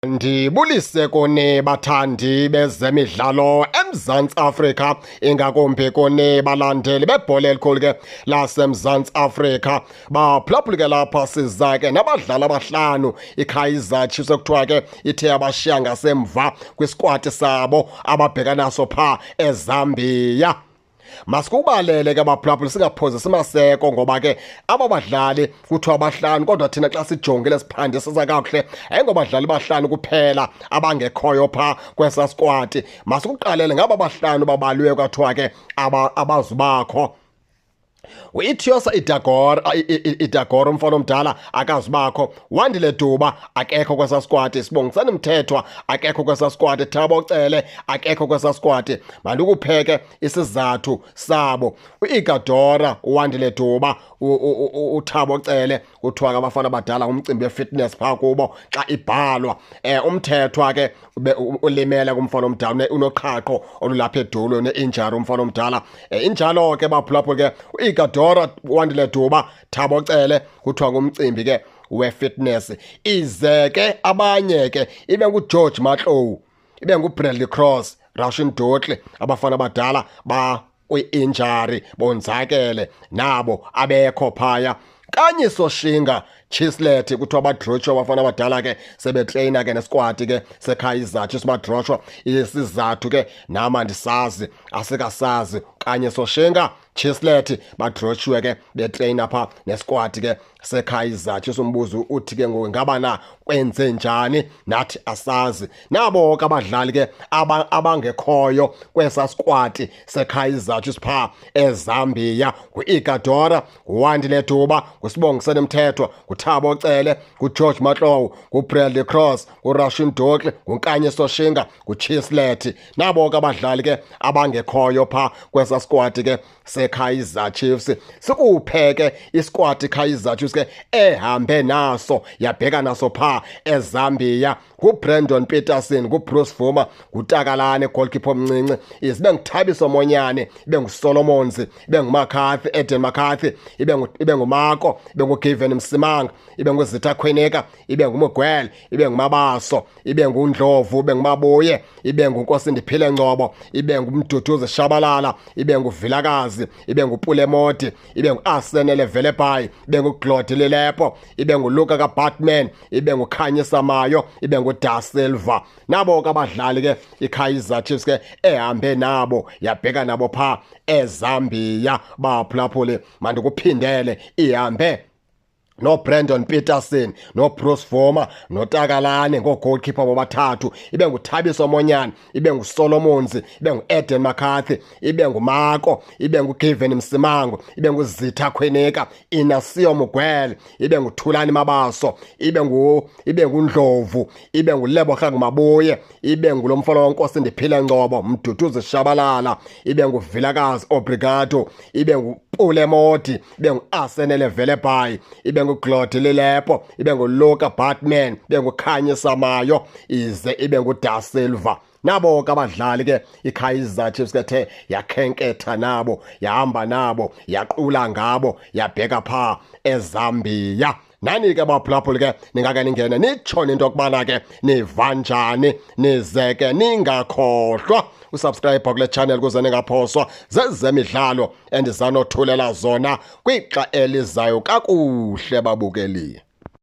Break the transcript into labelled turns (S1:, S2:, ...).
S1: Ndibulise kuni bathandi bezemidlalo eMzantsi Afrika, ingakumbi kuni balandeli bebhola elikhulu ke laseMzantsi Afrika. Baphulaphuli ke lapha siza ke nabadlali abahlanu iKaizer Chiefs ekuthiwa ke ithe yabashiya ngasemva kwisikwati sabo ababheka naso pha eZambia. Masikubalele ke baphulaphuli, singaphozisi maseko, ngoba ke aba badlali kuthiwa bahlanu, kodwa thina xa sijongile siphandisisa kakuhle ayingobadlali bahlanu kuphela abangekhoyo pha kwesa sikwati. Masikuqalele ngaba bahlanu babaliwe kwathiwa ke abazubakho. U-Etiosa Idagora umfana omdala akazubakho, Wandile Duba akekho kwesa sikwati, Sibongisani Mthethwa akekho kwesa sikwati, Thabo Cele akekho kwesa sikwati. Mandikupheke isizathu sabo. U-Igadora, uWandile Duba, uThabo Cele kuthiwa ke abafana abadala umcimbi we-fitness phaa kubo xa ibhalwa. Umthethwa ke ulimele kumfana omdala, unoqhaqho olulapha edulo, une-injury umfana omdala. Injalo ke baphulaphula ke uIgadora, Wandile Duba, Thabo Cele kuthiwa ngumcimbi ke we-fitness. Ize ke abanye ke ibe nguGeorge Matlou, ibe nguBradley Cross, Rushwin Dortley, abafana abadala ba kwi-injury bonzakele nabo abekho phaya. Nkanyiso Shinga, Chislett kuthiwa badrotshwe abafana abadala ke sebetreyina ke nesikwati ke seKaizer Chiefs, badrotshwa. Isizathu ke nama andisazi, asikasazi. Nkanyiso Shinga, Chislett badrotshiwe ke betreyina pha nesikwati ke seKaizer Chiefs. Umbuzo uthi ke ngoku ngaba na kwenze njani, nathi asazi. Nabo ke abadlali ke abangekhoyo kwesa sikwati seKaizer Chiefs pha eZambia ngu-Igadora, nguWandile Duba, nguSibongiseni Mthethwa, nguThabo Cele, nguGeorge Matlou, nguBradley Cross, nguRushwin Dortley, nguNkanyiso Shinga, nguChislett. Nabo ke abadlali ke abangekhoyo pha kwesa sikwati ke seKaizer Chiefs. Sikuphe ke isikwati Kaizer Chiefs ke ehambe naso yabheka naso pha eZambia nguBrandon Petersen, nguBruce Bvuma, nguTakalane goalkeeper omncinci, izibe nguThabiso Monyane, ibe nguSolomons, ibe nguMcCarthy, Eden McCarthy, ibe nguMako, ibe nguGiven Msimang, ibe nguZitha Kwinika, ibe nguMiguel, ibe nguMabaso, ibe nguNdlovu, ibe nguMabuye, ibe nguNkosindiphile Ngcobo, ibe nguMduduzi Shabalala, ibe nguVilakazi, ibe nguPule Mmodi, ibe nguArsenal Velebayi, ibe nguGlody Lilepo, ibe nguLuka kaBatman, ibe nguKhanyisa Mayo, ibe nguDa Silva. Nabo ke abadlali ke iKaizer Chiefs ke ehambe nabo yabheka nabo pha eZambia. Baphulaphule, mandikuphindele, ihambe noBrandon Petersen, noBruce Bvuma, noTakalane ngoo-goalkeeper bobathathu, ibe nguThabiso Monyane, ibe nguSolomons, ibe ngu-Eden McCarthy, ibe nguMako, ibe nguGiven Msimango, ibe nguZitha Kwinika, Inacio Miguel, ibe nguThulani Mabaso, ibe nguNdlovu, ibe nguLebogang Mabuye, ibe ngulo mfana waNkosi Ndiphile Ngcobo, Mduduzi Shabalala, ibe nguVilakazi Obrigado, ibe nguPule Mmodi, ibe ngu-Arsenal Velebayi, ibe nguGlody Lilepo, ibe nguLuka Batman, ibe nguKhanyisa Mayo, ize ibe nguDa Silva. Nabo ke abadlali ke iKaizer Chiefs ke the yakhenketha nabo, yahamba nabo, yaqula ngabo, yabheka pha eZambia. Nani ke baphulaphuli ke ningake ningene nitsho into yokubana ke niva njani, nize ke ningakhohlwa usubscribe kule channel ukuze ningaphoswa zezemidlalo endizanothulela zona kwixa elizayo. Kakuhle babukeli.